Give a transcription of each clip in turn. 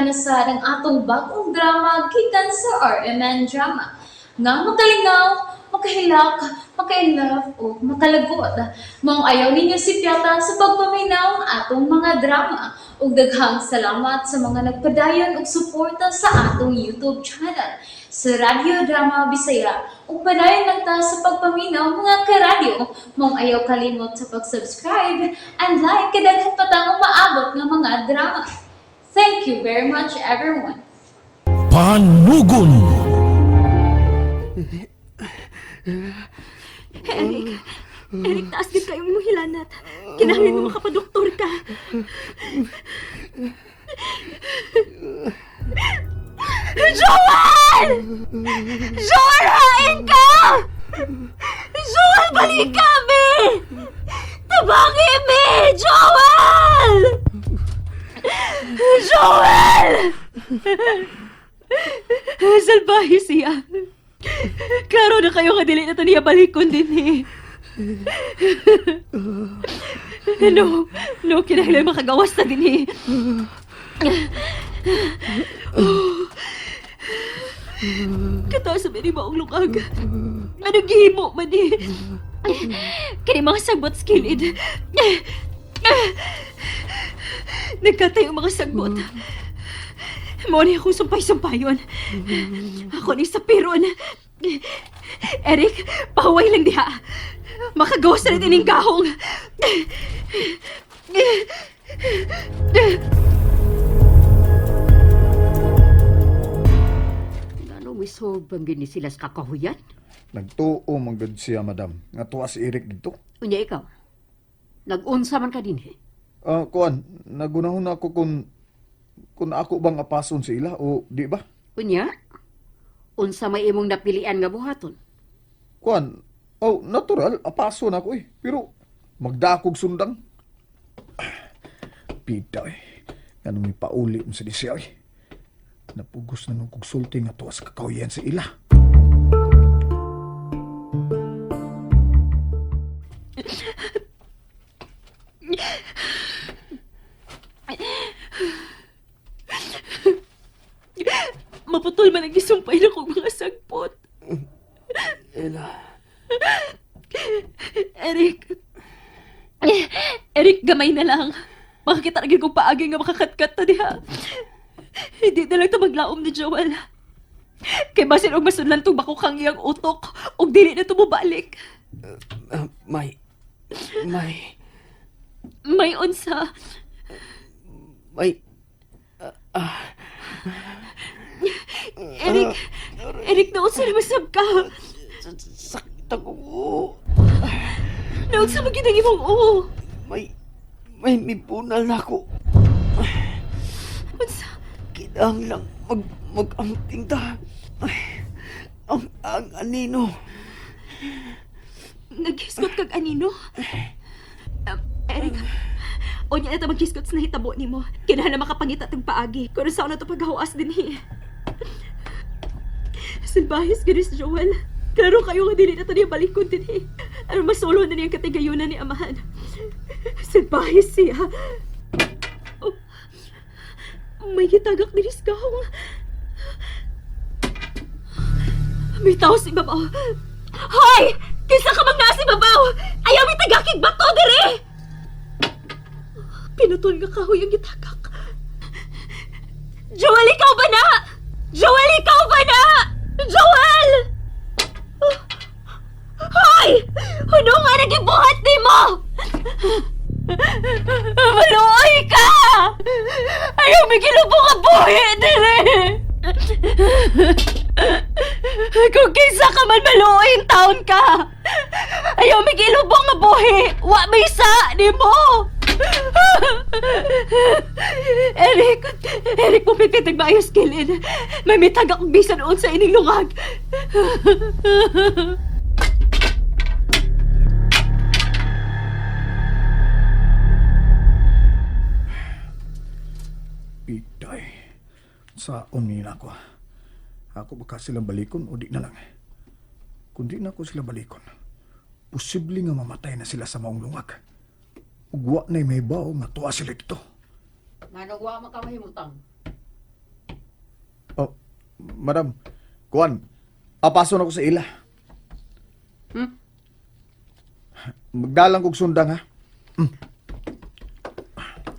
na sad ang atong bag-ong drama gikan sa RMN Drama. Nga makalingaw, makahilak, makainlove o makalagot. Maong ayaw ninyo sipyata sa pagpaminaw ang atong mga drama. Ug daghang salamat sa mga nagpadayon og suporta sa atong YouTube channel sa Radyo Drama Bisaya. Ug padayon lang ta sa pagpaminaw, mga karadyo. Maong ayaw kalimot sa pag-subscribe and like kay daghan pa tang umaabot nga mga drama. Thank you very much, everyone. Panugon. Eric, Eric, taas din kayong imong hilanat. Kinahanglan mo makapadoktor ka. Joel! Joel, hain ka! Joel, balik kami! Tabangi mi! Joel! Joel! Salbahe siya. Klaro na kayo nga dili na to niya balikon din eh. No, no, kinahanglan makagawas na din eh. Kataas sa ni maong lukag. Anong gihimo man eh? Kini mga sagbot sa kilid. Nagkatay ang mga sagbot. Mo ni akong sumpay-sumpayon. Ako ni sa piron. Eric, pahuway lang diha. Makagawas na rin ining gahong. Ngano may sobrang gini sila sa kakahuyan? Nagtuo man gud siya, madam. Nga tuwa si Eric dito. Unya ikaw, nag-unsa man ka din eh. Ah, kuan, nagunahon na ako kung ako bang apason sa ila o di ba? Unya, unsa may imong napilian nga buhaton? Kuan, oh, natural, apason ako eh. Pero magdakog sundang. Pita eh. Ganun may pauli mo sa di siya eh. Napugos na nung kugsulti nga tuwa sa kakahuyan sa ila. Maputol man ang gisumpay na kong mga sagpot. Ella, Eric. Eric, gamay na lang. Makakita na gyud kong paagi nga makakatkat ta diha. Hindi na lang ta maglaom ni Joel. Kay basin og masudlan tong bakukang iyang utok ug dili na to mobalik. may, may, May unsa. may, Eric, Eric, naunsa ni masab ka? sakit ako. Naunsa man gyud ang imong uo? May mipunal na ako. Unsa? Kinahanglang mag-amping ta. Ay, ang anino. Naghisgot kag anino? Eric, unya na ta maghisgot sa nahitabo nimo. Kinahanglan makapangita tag paagi. Kuno sa na to paghawas dinhi. Silbahis gani si Joel. Klaro kayo nga dili na to niya balikon dinhi. Aron masulo na niyang katigayunan ni amahan. Silbahis siya. Oh, may gitagak dinhi sa gahong. May tao sa ibabaw. Hoy! Kinsa ka mang naa sa ibabaw? Ayaw mi tagakig bato dire! Pinutol nga kahoy ang gitagak. Joel, ikaw ba na? Joel, ikaw ba na? Joel! Hoy! Ano nga nagibuhat ni mo? Maluoy ka! Ayaw may gilubong ang buhi dire! Kung kinsa ka man maluoy ang taon ka! Ayaw may gilubong nga buhi! Wa may sa ni mo! Eric! Eric, pumipit maayos kilin. May mitag akong bisan noon sa ining lungag. Pita eh. Saon nila ako. Ako baka silang balikon o di na lang. Kung di na ako sila balikon, posible nga mamatay na sila sa maong lungag. Ug wa na'y may bao nga tuwa sila dito. Nganong wa man ka mahimutang? Madam, kuan, apaso na ko sa ila. Hmm? Magdalang kog sundang ha.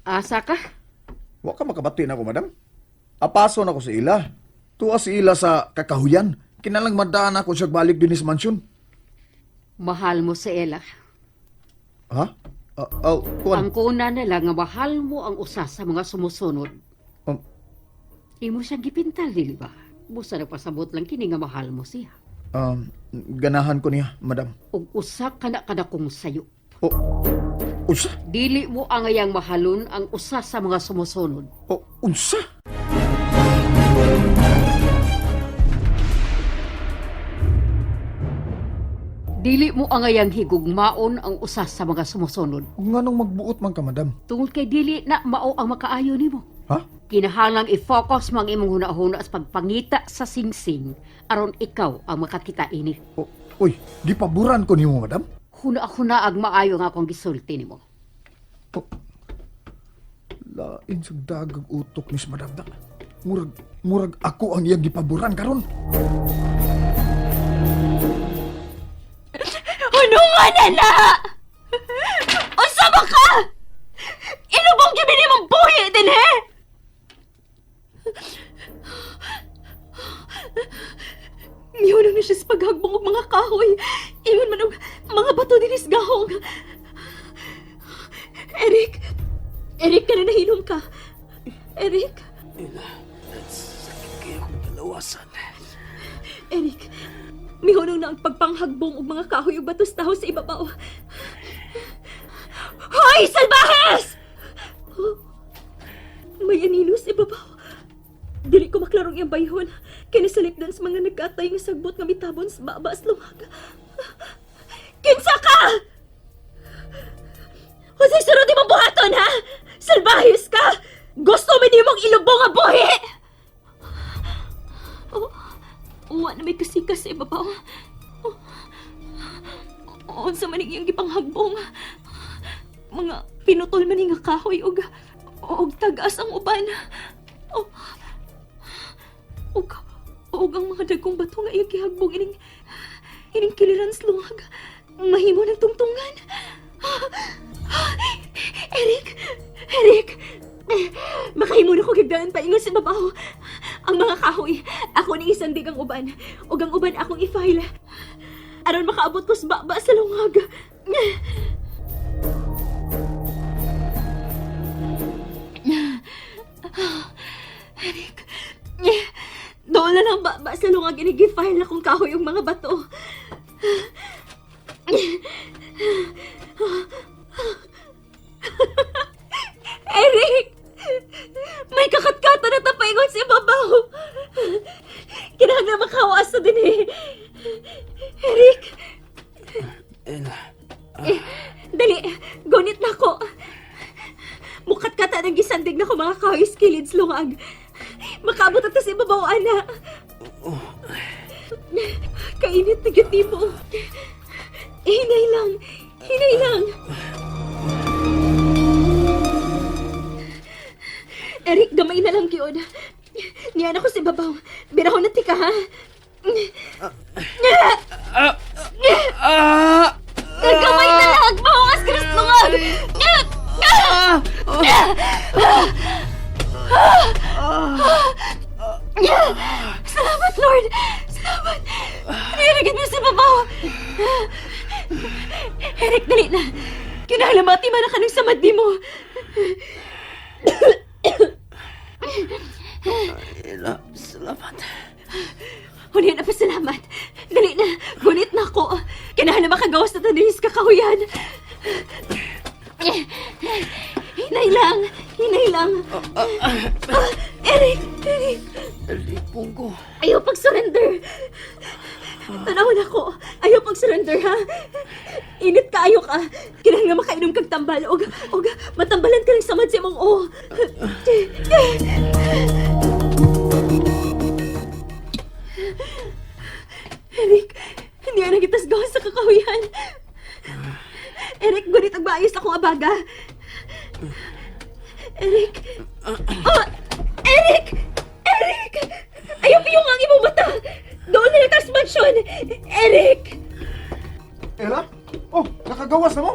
Asa ka? Wa ka makabati na ako, madam. Apaso na ko sa ila. Tuwa si ila sa kakahuyan. Kinalang madaan ako siya balik din sa mansyon. Mahal mo si Ella. Ha? Oh, kuan. Ang kuna nila nga mahal mo ang usa sa mga sumusunod. Imo siya gipintal, dili ba? Busa nagpasabot lang kini nga mahal mo siya. um, ganahan ko niya, madam. Ug usa ka na kadakong sayo. Oh, unsa? Dili mo angayang mahalon ang usa sa mga sumusunod. Oh, unsa? Dili mo angayang higugmaon ang usa sa mga sumusunod. Nganong magbuot man ka, madam? Tungod kay dili na mao ang makaayo nimo. Ha? Kinahanglang i-focus mo ang imong hunahuna sa pagpangita sa singsing aron ikaw ang makakita ini. Oh, uy, gipaboran ko nimo, madam. Huna-huna ang maayo nga akong gisulti nimo. Oh. Lain sa dagag utok ni si madam na. Murag, murag ako ang iyang gipaboran karon. Ano nga na na? Unsa ba ka? Ilubong gyud ni mong buhi din he? Miyuno na siya sa paghagbong og mga kahoy. Ingon man og mga bato dinis gahong. Eric! Eric, kana nahilom ka. Eric! Ella, sakit kayo akong kalawasan. Eric, mihunong na ang pagpanghagbong og mga kahoy ug batos taho sa ibabaw. Hoy, salbahes! Oh, may anino sa ibabaw. Dili ko maklarong iyang bayhon. Kini sa lipdan sa mga nagkatay nga sagbot nga mitabon sa baba sa lungag. Kinsa ka! Jose, sunod imong buhaton, ha? Salbahis ka! Gusto mi nimong ilubong ang buhi! Oh, uwa na may kasikas sa ibabaw. Oh, unsa man ang iyang gipanghagbong. Mga pinutol man ni nga kahoy og og tagas ang uban. Oh, og og ang mga dagkong bato nga iyang gihagbong ining ining kiliran sa lungag. Mahimo ng tungtungan. Eric! Eric! Makahimo na ko gigdaan paingon sa babaw. Ang mga kahoy, ako ni isandig ang uban. Ug ang uban akong i-file. Aron makaabot ko sa baba sa lungag. Eric, doon na lang baba sa lungag inigi-file akong kahoy yung mga bato. Eric! May kakatkata na tapaingon si babaw. Kinahanglan makawas na din eh. Eric! Ella, Eh, dali, gunit na ko. Mukat kata ng gisandig na ko mga kahoy skillids lungag. Makaabot at sa ibabaw, ana. Kainit na gyud nimo. Hinay lang, hinay lang. Eric, gamay na lang gyud. Niyan ako sa ibabaw. Birahon na tika, ha? Ah! Gamay na lang! Mahukas ka na sa lungag! Salamat, Lord! Salamat! Nirigid mo sa babaw! Eric, dali na! Kinahalamati man na ka ng samad di mo! Ella, salamat. Huli na pasalamat. Dali na, gunit na ako. Kailangan na makagawas na tanis kakahuyan. Hinay lang, hinay lang. Ah, Eric, Eric, Lipong ko. ayaw pag-surrender. Tanawin ako. Ayaw pag-surrender, ha? Init ka, ayaw ka. Kailangan nga makainom kag tambal. Og, og, matambalan ka ng samad sa imong o. Eric, hindi na kita gawas sa kakahuyan. Eric, gunit ang maayos akong abaga. Eric! Oh, Eric! Eric! Ayaw pa yung ang Eric! Ella? Oh, nakagawas na mo?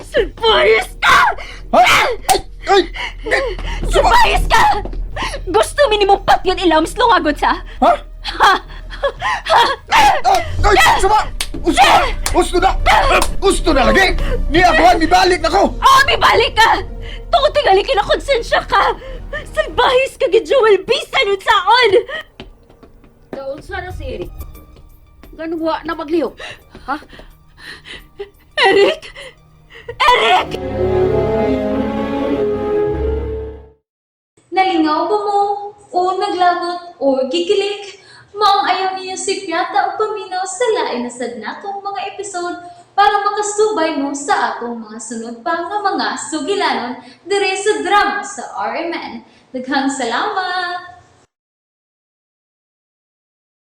Surprise ka! Ha? Ay! Ay! Ay! Suma! Surprise ka! Gusto minimong patyon ilams lungagon sa? Ha? Ha? Ah, ay! Suma! Gusto na! Gusto na! Gusto na lagi! Ni ako ay mibalik na ko! Oh, may balik ka! Tungod tingali kinakonsensya ka! Salbahis ka gid Joel bisan unsaon! Kaunsa na si Eric? Ganun wa na maglihok. Ha? Eric! Eric! Nalingaw ba mo? O naglagot o gikilig? Maong ayaw niyo si Piata o paminaw sa lain na sad natong mga episode para makasubay mo sa atong mga sunod pa nga mga sugilanon dire sa drama sa RMN. Daghang salamat!